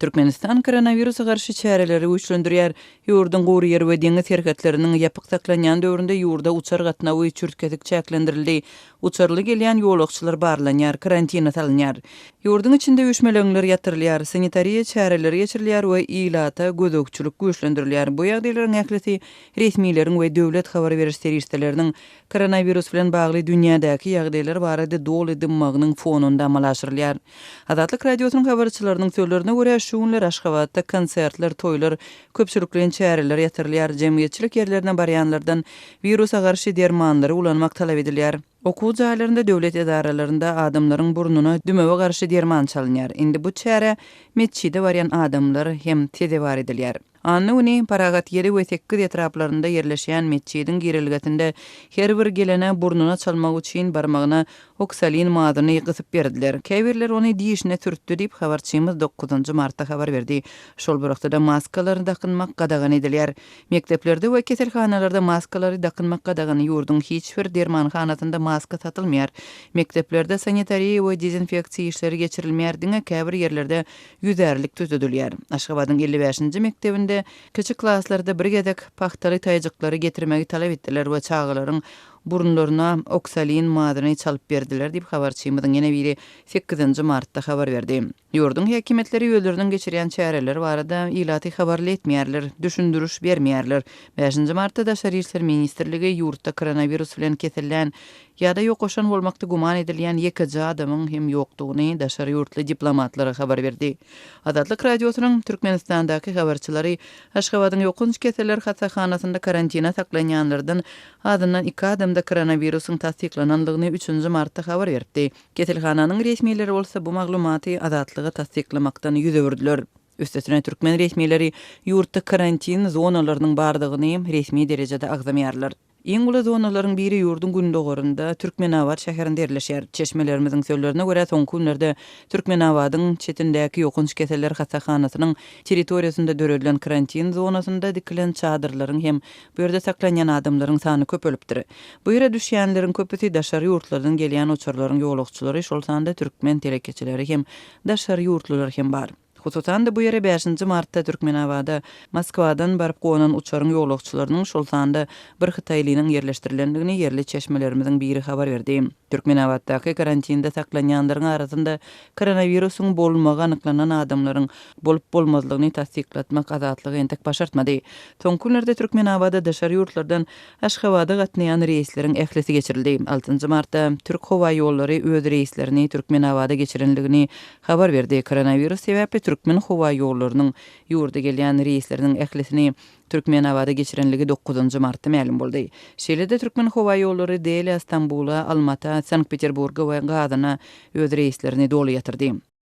Türkmenistan koronawirusa garşy çäreleri güýçlendirýär. Ýurduň gury ýer we deňiz serhetleriniň ýapyk saklanýan döwründe ýurda uçar gatnawy çürt-kesik çäklendirildi. Uçarly gelýän ýolagçylar barlanýar, karantine salynýar. Ýurduň içinde üýşmeleňler ýatyrylýar, sanitariýa çäreleri geçirilýär we ilata gözegçilik güýçlendirilýär. Bu ýagdaýlaryň ählisi resmileriň we döwlet habar beriş serişdeleriniň koronawirus bilen bagly dünýädäki ýagdaýlar barada doly dymmagynyň fonunda amala aşyrylýar. Azatlyk Radiosynyň habarçylarynyň sözlerine görä, şu günler Aşgabatda konsertler, toýlar, köpçülikleýin çäreler ýatyrylýar, jemgyýetçilik ýerlerine barýanlardan wirusa garşy dermanlary ulanmak talap edilýär. Okuw jaýlarynda, döwlet edaralarynda adamlaryň burnuna dümewe garşy derman çalynýar. Indi bu çärä metjide barýan adamlar hem sezewar edilýär. Anna güni Parahat ýedi we sekiz etraplarynda ýerleşýän metjidiň girelgesinde her bir gelene burnuna çalmak üçin barmagyna oksalin mazyny gysyp berdiler. Käbirleri ony dişine sürtdi diýip, habarçymyz dokuzynjy martda habar berdi. Şol bir wagtda-da maskalary dakynmak gadagan edilýär. Mekdeplerde we keselhanalarda maskalary dakynmak gadagan, ýurduň hiç bir dermanhanasynda maska satylmaýar. Mekdeplerde sanitariýa we dezinfeksiýa işleri geçirilmeýär, diňe käbir ýerlerde ýüzärlik düzedilýär. Aşgabadyň 55-nji mekdebinde kiçi klaslarda bir gezek pagtaly taýajyklary getirmegi talap etdiler we çagalaryň burunlaryna oksalin mazyny çalyp berdiler diýip, habarçymyzyň ýene biri sekizinji martda habar berdi. Ýurduň häkimiýetleri özleriniň geçirýän çäreleri barada ilaty habarly etmeýärler, düşündiriş bermeýärler. Bäşinji martda Daşary işler ministrligi ýurtda koronawirus bilen kesellän ýa-da ýokaşan bolmakda güman edilýän ýekeje adamyň hem ýokdugyny daşary ýurtly diplomatlara habar berdi. Azatlyk Radiosynyň Türkmenistandaky habarçylary Aşgabadyň ýokanç keseller hassahanasynda karantina saklanýanlardan azyndan iki adamda koronawirusyň tassyklanandygyny üçünji martda habar beripdi. Keselhananyň resmileri bolsa bu maglumaty Azatlyga tassyklamakdan ýüz öwürdiler. Üstesine türkmen resmileri ýurtda karantin zonalarynyň bardygyny resmi derejede agzamaýarlar. Iň uly zonalaryň biri ýurduň gündogarynda, Türkmenabat şäherinde ýerleşýär. Çeşmelerimiziň sözlerine görä, soňky günlerde Türkmenabadyň çetindäki ýokanç keseller hassahanasynyň territoriýasynda döredilen karantin zonasynda dikilen çadyrlaryň hem bu ýerde saklanýan adamlaryň sany köpelipdir. Bu ýere düşýänleriň köpüsi daşary ýurtlardan gelýän uçarlaryň ýolagçylary, şol sanda türkmen telekeçileri hem daşary ýurtlular hem bar. Hususan-da, bu ýere bäşinji martda Türkmenabada Moskwadan baryp gonan uçaryň ýolagçylarynyň, şol sanda bir hytaýlynyň ýerleşdirilendigini ýerli çeşmelerimiziň biri habar berdi. Türkmenabatdaky karantinde saklanýanlaryň arasynda koronawirusyň bolmagy anyklanan adamlaryň bolup-bolmazlygyny tassyklatmak Azatlyga entek başartmady. Soňky günlerde Türkmenabada daşary ýurtlardan Aşgabada gatnaýan reýsleriň ählisi geçirildi. Altynjy martda Türkhowaýollary öz reýslerini Türkmenabada geçirendigini habar berdi. Koronawirus sebäpli Türkmenhowaýollarynyň ýurda gelýän reýsleriniň ählisini Türkmenabada geçirenligi dokuzynjy martda mälim boldy. Şeýle-de Türkmenhowaýollary Delä, Stambula, Almata, Sankt-Peterburga we Gazana öz reýslerini doly ýatyrdy.